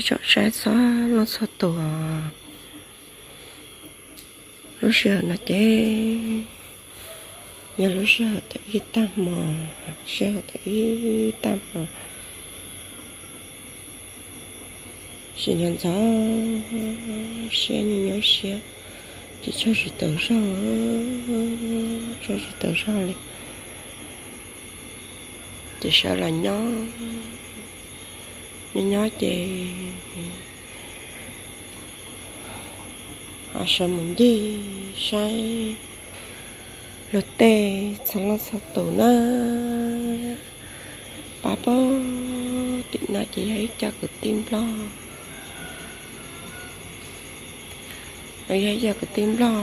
Tsom saib txhua leej txhua tus, lub sij hawm no ces yog lub sij hawm thaum ib tag hmo, sij hawm thaum ib tag hmo, tsis nco ntxov siab, nyob nyob siab, tsis tsaug tsis taus zog, tsaug tsis taus zog li. Ces sawv los nyob, nyob nyob ces ho sawv mus ncig saib luag tej txhua leej txhua tus na. Pab pab tim no ces yog ib co kwv tij Nplog, yog ib co kwv tij Nplog,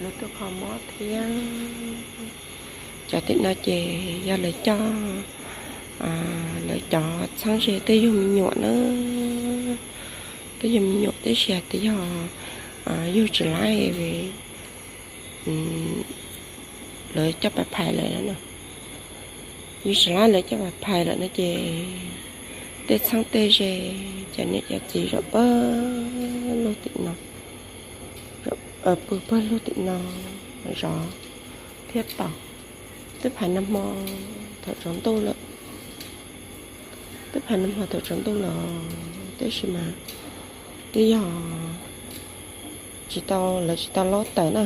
lawv tuaj kho mob thiab. Cov tim no ces yog lawv coj, lawv cov txheeb ze twb yug me nyuam na, twb yug me nyuam tab sis hais tias yog yug tsis laib, lawv coj pais phais lawm no, yug tsis laib lawv coj pais phais lawm no ces tej txheeb tej ze, cov niam cov txiv zaum pawg lug tim no, pw pawg lug tim no zov thiab tos. Twb phais nag hmo thaum tsaus ntuj lawm, twb phais nag hmo thaum tsaus ntuj lawm tab sis mas twb yog tsis tau, lawv tsis tau laub tawm na,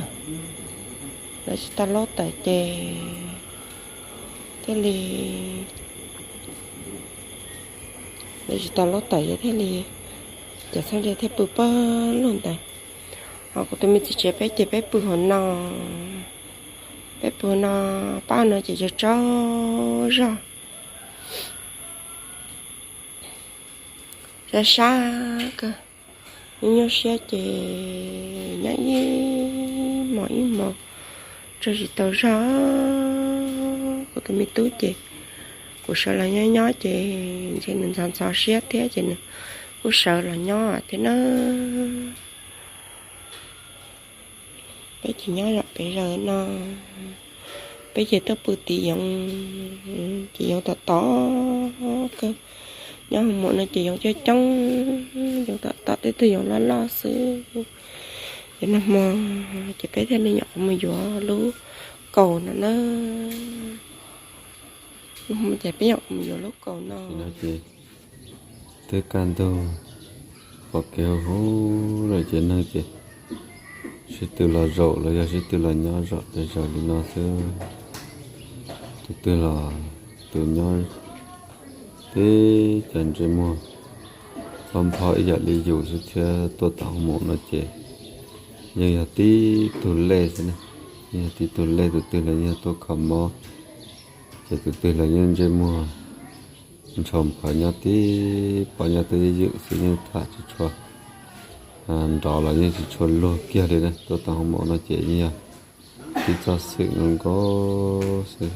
lawv tsis tau laub tawm ces thiaj li, lawv tsis tau laub tawm ces thiaj li cov txheeb ze thiaj pw pawg lug ntawd. Ho kuv tus me txiv tsev peb ces peb pw hauv no, peb pw hauv no, pab no ces tsaug tsaug zog, sab sab kawg, nyuaj nyuaj siab ces nyob ib hmos ib hmos tsaug tsis tau zog. Kuv tus me tub ces kuv sawv los nyob nyob ces ntshe nws ntxhov ntxhov siab thiab ces nws kuj sawv los nyob thiab na. Peb ces nyob zom pes zaws no, peb ces tuaj pw tim yoov, ces yoov tom tom kawg, nyob hauv mom no ces yoov coob coob, yoov tom tom tej tug yoov loj loj xwb. Ces nag hmo ces peb thiaj li nyuam qhuav mus yuav lub kaus no na. Nag hmo ces peb nyuam qhuav mus yuav lub kaus no. Twb kaj ntug, pom kev huv huv lawm ces neeg ces sib tw los zaum los yog sib tw los nyob zom pes zaws li no xwb. Tus twg los tus nyob tib co ntsej muag pab npho ib yam li yus xwb thiab. Tuaj tom hoo maum no ces yeej yog tib tug lej xwb ne, yeej yog tib tug lej, tus twg los yeej yog tuaj kho mob, ces tus twg los yeej ntsej muag ntshaus nphaws nyob tib pob nyob twb ywm xwb, yeej tham tsis tshua nrov los yeej tsis tshua luag kiag li na. Tuaj tom hoo maum no ces yeej yog tib txoj xwm zoo nkauj xwb.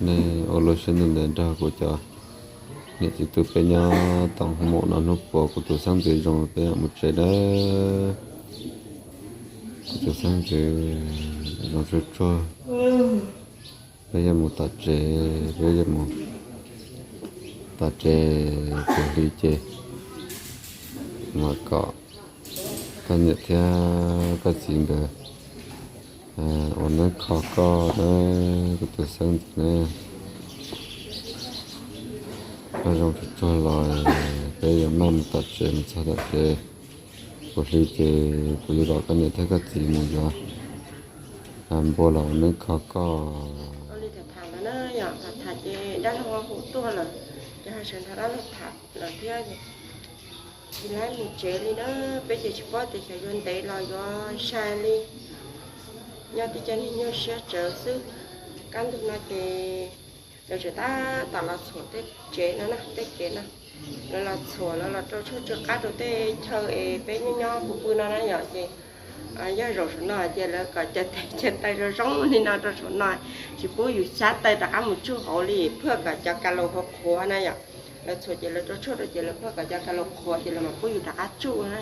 Nej ua lub siab ntev ntev nrog kuv cov niam txiv tub peb nyob tom hoo maum no, hnub puas kuv tus xeeb ntxwv zoo peb mam mus tsev nawb. Kuv tus xeeb ntxwv zoo tsuag tsuag, peb yuav mus tom tsev, peb yuav mus tom tsev, kuv hli ces mam kom koj niam thiab koj txiv nkawd ua neeb kho koj na, kuv tus xeeb ntxwv na. Koj zoo tsuag tsuag los peb yuav maj mus tom tsev, mus txog tom tsev, kuv hli ces kuv yuav kom koj niam thiab koj txiv mus yuav npua los ua neeb kho koj. Ua li tham tham ntawd na yom, tham tham ces dab laug hu tuaj lawm, ces ho sawv nrog dab laug tham lawm thiab. Tsis laib mus tsev li na, peb ces tsis paub tias xyov yuav ntev los yuav sai li. Nyob tib co niag nyuaj siab tsawv xwb. Kaj ntug no ces lawv tseem tab tom los txhuam tej tsev no na, tej kev no. Lawv los txhuam, lawv los rau tshuaj tsw qab rau tej chaw es peb nyob nyob pw pw no na yom, ces yog zaum saum no ces lawv kom cov tes cov taw zoo zoo li no rau saum no, tsis pub yus xyab taw rov qab mus tsuj hauv li, phuaj kom cov ka laus qhuav qhuav na yom. Lawv txhuam ces lawv rau tshuaj rau ces lawv phuaj kom cov ka laus qhuav ces lawv mam pub yus rov qab tsuj na.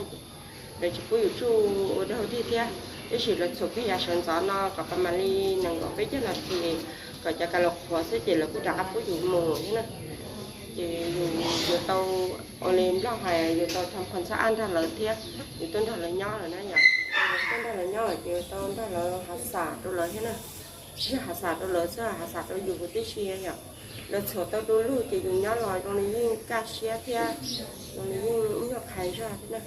Lawv tsis pub yus tsuj ua dog dig thiab, tab sis lawv txhuam kiag yav sawv ntxov no kom pas mam li nees nkaum peb caug nas this, kom cov kab los qhuav xwb ces lawv kuj rov qab pub yus mus thiab na. Ces yus, yus tau, ua li Nplog hais yus tau tham khom txhab ab nrog lawv thiab, yus tuaj nrog lawv nyob lawm na yom. Tuaj nrog lawv nyob lawm ces yus tau nrog lawv hav xam rau lawv thiab na. Tsis yog hav xam rau lawv xwb, hav xam rau yus huv tib si yom. Lawv txhuam tau du lug ces yus nyob los zoo li yeej kaj siab thiab zoo li yeej ib nyuag qhais zog thiab na.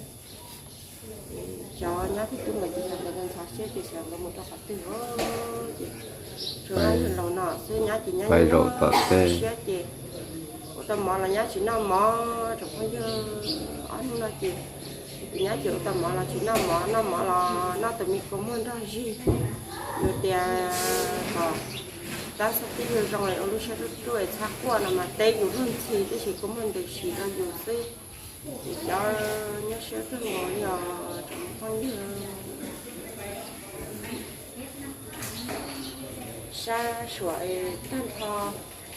Cov nyab tib tug los ces xyov nkawd ntxhov siab ces xyov nkawd mus rau qhov twg os. Ces tsuas yog laus no xwb, nyab ces nyab nyob siab ces ua tau mov los nyab tsis noj mov tsoom phooj ywg. Ob hnub no ces tus nyab ces ua tau mov los tsis noj mov, noj mov los noj tus me kua muag nrog zig. Yus tias kom tab xov tib yus zoo es ua lub siab ruaj ruaj es txhob quaj no mas teb yus luag ntxhi tib si, kua muag ntws sim rau yus xwb. Ces cov nyab siab kawg nkaus li os tsoom phooj ywg. Sab suam tag nrho,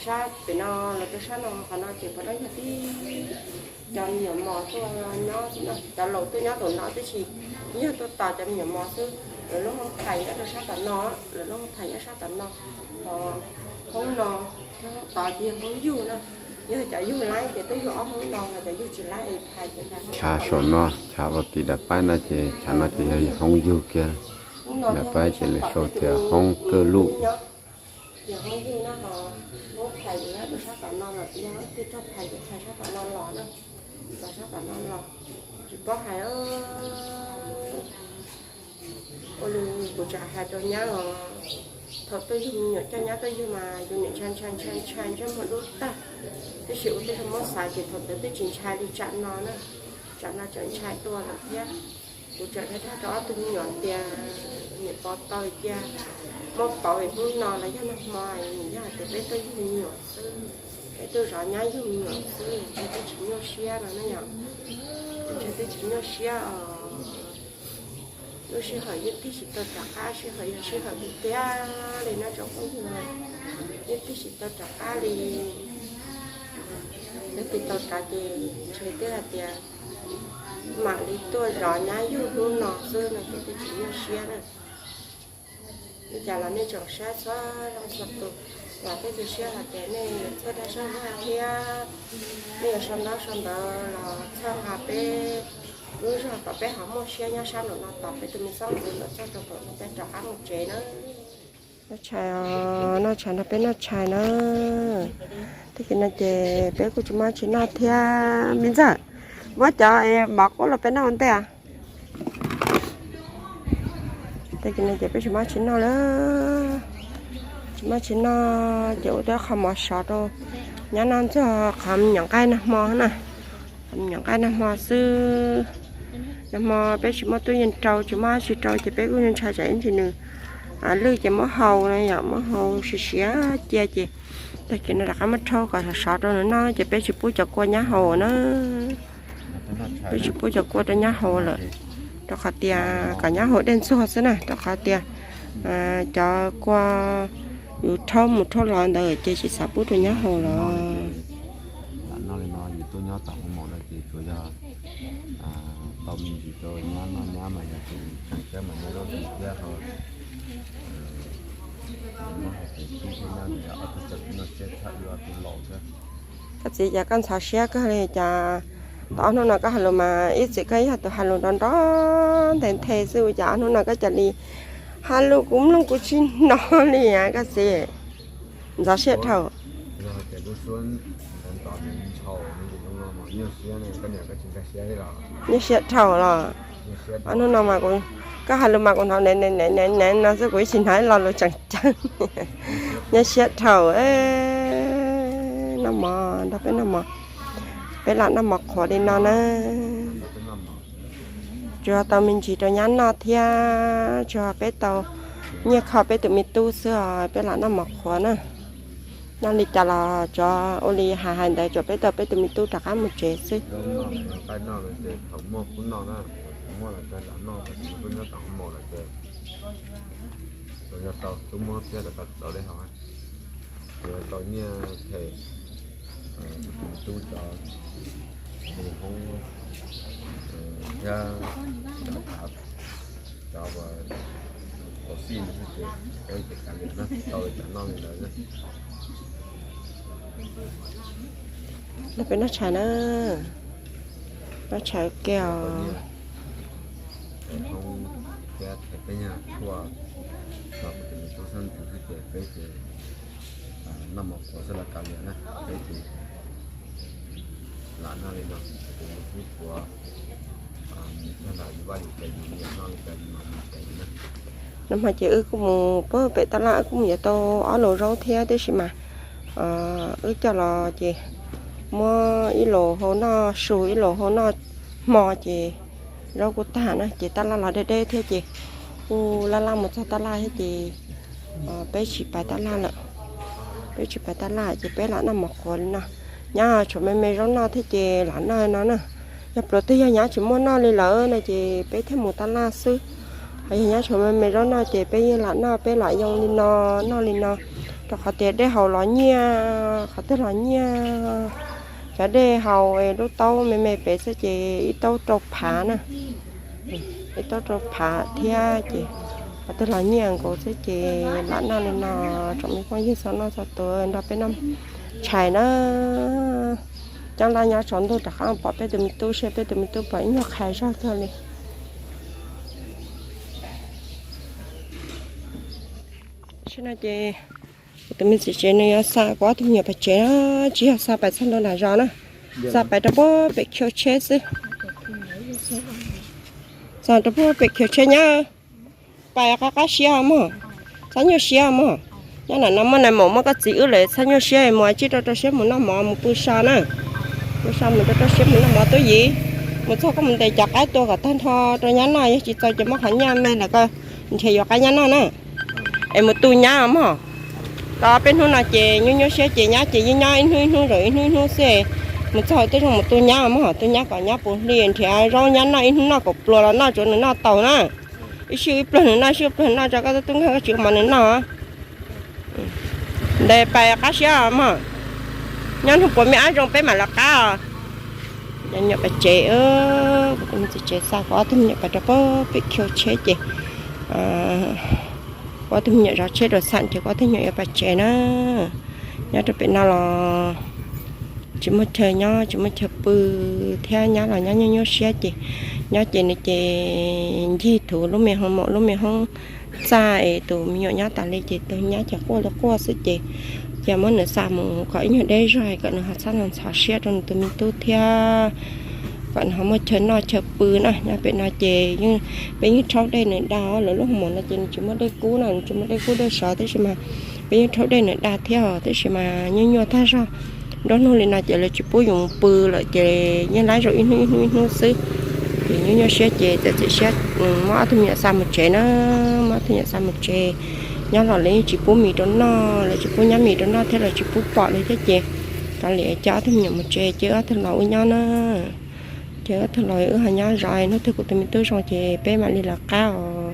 sab pem no los rau sab no qhov no ces puav leej yog tib cov me nyuam mos tuaj nyob xwb na. Cov laus tuaj nyob tom no tib si, yog tuaj tos cov me nyuam mos xwb. Lawv lub hoob phais nyob rau sab tom no, lawv lub hoob phais nyob sab tom no, hoob no, hoob tod ces yog hoob yug na. Yog cov yug laib ces twb yug ob hoob no, cov yug tsis laib es phais ces chav saum no, chav uas tim daim paib no ces chav no ces yog hoob yug kiag. Daim paib ces lawv sau tias hoob Kawj Luj. Ces hoob yug no ho, hoob phais ces nyob rau sab tom no lawm, yog leej twg raug phais ces phais sab tom no los na, los sab tom no los. Tsis paub hais, ua li kuv tsam hais rau nyab os, thaum tuaj yug me nyuam coj nyab tuaj yug mas yus niam ntshai ntshai ntshai ntshai ntsej muag dub tag, tab sis ua tej zaug muab xav ces thaum ntawd twb tsis ntshai li tsam no na, tsam no tseem ntshai dua lawm thiab. Kuv tseem hais rau ob tug me nyuam tias niam pov tau cia, muab pauv es hnub no los yog nag hmo, yog hais tias peb tuaj yug me nyuam xwb, peb tuaj zov nyab yug me nyuam xwb, ntshe twb tsis nyuaj siab no na yom. Ntshe twb tsis nyuaj siab os. Lub sij hawm yeej tig tsis tau rov qab, sij hawm yog sij hawm tiag tiag li no tsoom phooj ywg, yeej tig tsis tau rov qab li. Yog tig tau rov ces ntshe twb hais tias mam li tuaj zov nyab yug hnub no xwb no ces twb tsis nyuaj siab na. Li cas los nej tsoom saib txhua leej txhua tus, vam thiab cia siab hais tias nej yuav txhawb dag sab vaj thiab nej yuav sau ntaub sau ntawv los txhawb nqa peb lub zog kom peb ho muaj siab nyob sab nraum no tos peb tus me xeeb ntxwv los txog rau pem peb rov qab mus tsev na. Noj tshais, noj tshais nrog peb noj tshais na. Tag kis no ces peb kuj tsis muaj tshais noj thiab. Me ntxawg, muab cov mov qub los peb noj ua ntej. Tag kis no ces peb tsis muaj tshais noj lawm, tsis muaj tshais noj ces ua tau qho mov sov rau nyab noj ntxuag qhov me nyuam nqaij nag hmo na. Qhov me nyuam nqaij nag hmo xwb. Nag hmo peb tsis muaj tub yeej rau, tsis muaj dab tsi rau ces peb kuj ntshai tsam ib ntsis nws lwj ces muab hau no yom, muab hau siav siav cia ces tag kis no rov qab muab rhaub kom sov sov rau nws noj ces peb tsis pub cov kua nyab hau na. Peb tsis pub cov kua rau nyab hau lawm, rau qhov tias kom nyab hau dej ntxuag xwb na, rau qhov tias cov kua yus rhaub mus rhaub los ntawd ces tsis xav pub rau nyab hau los. Lam noj li no yus tuaj nyob tom hoo maum no ces tsuas yog tau me ntsis rau nyab noj, nyab mas yog tus tseem ceeb mas nyab lub tus thiab ho. Muab hais tias tub thiab nyab nws yog ob tug txawm noj tsiab tshaj wb ob tug laus thiab. Koj txiv, cas koj ntxhov siab kawg li cas? Tau ob hnub no koj hais lus mas ib txwm koj yog tus hais lus nrov nrov nthe nthe xwb, ua cas ob hnub no koj cia li hais lus kuv mloog kuv tsis hnov li koj txiv? Ntxhov siab dhau. Nyuaj siab dhau los. Ob hnub no mas koj hais lus mas kuv hnov nev nev nev no xwb, kuv ib tsis hnov ib lo lus tseem ceeb. Nyuaj siab dhau. Noj mov, nrog peb noj mov, peb lam noj mov qhuav li no na. Tsuas tau me ntsis rau nyab noj thiab tsuas peb tau nyiaj kho peb tus me tub xwb os, peb lam noj mov qhuav na. Noj li cas los tsuas ua li hais hais ntawd, tsuas peb tau peb tus me tub rov qab mus tsev xwb. Tau nyiaj them tus me tub cov me hoob thiab cov thav, cov uas Tij no ces peb ces kav liam na, tau li cas noj li ntawd na. Peb noj tshais na, noj tshais ua ke os. Hoob thiab peb nyuag tshuaj, no kuv tus me tub xab ntxwv xwb ces peb ces noj mov qhuav xwb los kav liam na, peb ces lam noj li no, kuv tus me tub puav mus tag nrho yus vaj yus tsev, yus nyiam noj li cas yus mam mus tsev na. Nag hmo ces wb kuj mus puag pem tab laj, wb kuj mus yuav tau ob lus zaub thiab, tiam sis mas wb coj los ces muab ib lus hau noj su, ib lus hau noj hmo ces zaub kuj tag na, ces tab laj los deb deb thiab ces kuj laj laj mus txog tab laj thiab ces peb tsis pais tab laj lawm. Peb tsis pais tab laj ces peb lam noj mov qhuav li no. Nyab tshuav me me zaub noj thiab ces lam noj no na. Yog pluas twg yog nyab tsis muaj noj li lawm no ces peb thiaj mus tab laj xwb. Ho yog nyab tshuav me me zaub noj ces peb yeej lam noj, peb lam yoo li no, noj li no, rau qhov tias dej haus los nyiaj, qhov twg los nyiaj. Cov dej haus lub taub me me pem xwb ces ib taub rau phav na, ib taub rau phav thiab ces qhov twg los nyiaj nkaus xwb ces lam noj li no. Tsoom me phooj ywg txhua leej txhua tus nrog peb noj tshais na. Coob leej nyob tsaus ntuj rov qab pom peb tus me tub, saib peb tus me tub puas ib nyuag qhas zog kawg li. Tam sim no ces kuv tus me txiv tsev nws yuav xa kuv ob tug me nyuam pais tsev na, tsis yog xa pais txog ntua nram zos na, xa pais rau puag pem khiv tsheb xwb. Xa rau puag pem khiv tsheb nyab. Pais qab qab siab mog, txhob nyuaj siab mog. Nyob nram no muaj nais maum muaj koj txiv wb lawm, txhob nyuaj siab, mus ua tsis rau rau siab mus noj mov mus pw so na. Pw so mus rau rau siab mus noj mov tub yim. Mus txog koj mus ntes cov qaib tua kom tag nrho rau nyab noj, yog tsis txaus ces muab qhov nyiaj me ntawm koj nrhiav yuav qaib nyab noj na. Es mus tu nyab mog. Tau peb hnub no ces nyuaj nyuaj siab ces nyab ces yeej nyob ib hnub ib hnub zaum ib hnub ib hnub xwb. Mus txog tej zaum mus tu nyab mog, tu nyab kom nyab puv hli nrhiav zaub nyab noj, ib hnub noj kaum pluas los noj tsuav nws noj tau na. Ib sij ib pluag nws noj, ib sij ib pluag noj tso koj tub nkag koj tsis ua mov nws noj. Ntes pais qab siab mog. Nyob hnub puas me ab zoo peb mam los qab os. Nyuam pais tsev, kuv tus me txiv tsev xa kuv ob tug me nyuam pais rau puag pem khiv tsheb ces kuv ob tug me nyuam zov tsheb rau xam ces kuv ob tug me nyuam yuav pais tsev na. Nyob rau pem no los tsis muaj chaw nyob tsis muaj chaw pw thiab, nyab los nyab nyuaj nyuaj siab ces nyob ces nws ces ncig thuv lub me hoob maum lub me hoob txaj es tus me nyuam nyob tas li ces tus nyab ces quaj li quaj xwb ces cia muab nws xa mus kom ib nyuag deb zog kom nws ho txhob ntxhov siab rau nws tus me tub thiab kom nws ho muaj chaw noj chaw pw na. Nyob pem no ces peb yeej rhaub dej nws da, lawv lub hoob maum no ces nws tsis muaj dej kub na, nws tsis muaj dej kub dej sov, tab sis mas peb yeej rhaub dej nws da thiab os, tab sis mas nyuaj nyuaj tag zog. Nruab hnub li no ces lawv tsis pub yus mus pw lawm ces yeej laib zog ib hnub ib hnub ib hnub xwb. Ces nyuaj nyuaj siab ces txawm txiav siab muab ob tug me nyuam xa mus tsev na, muab ob tug me nyuam xa mus tsev. Nyob los lawv yeej tsis pub mis rau noj, lawv tsis pub nyab mis rau noj thiab lawv tsis pub pom li thiab ces kav liam coj ob tug me nyuam mus tsev ces ob tug los wb nyob na. Ces ob tug los wb ho nyob zov, hnub twg kuv tus me tub zoo ces peb mam li los qab os.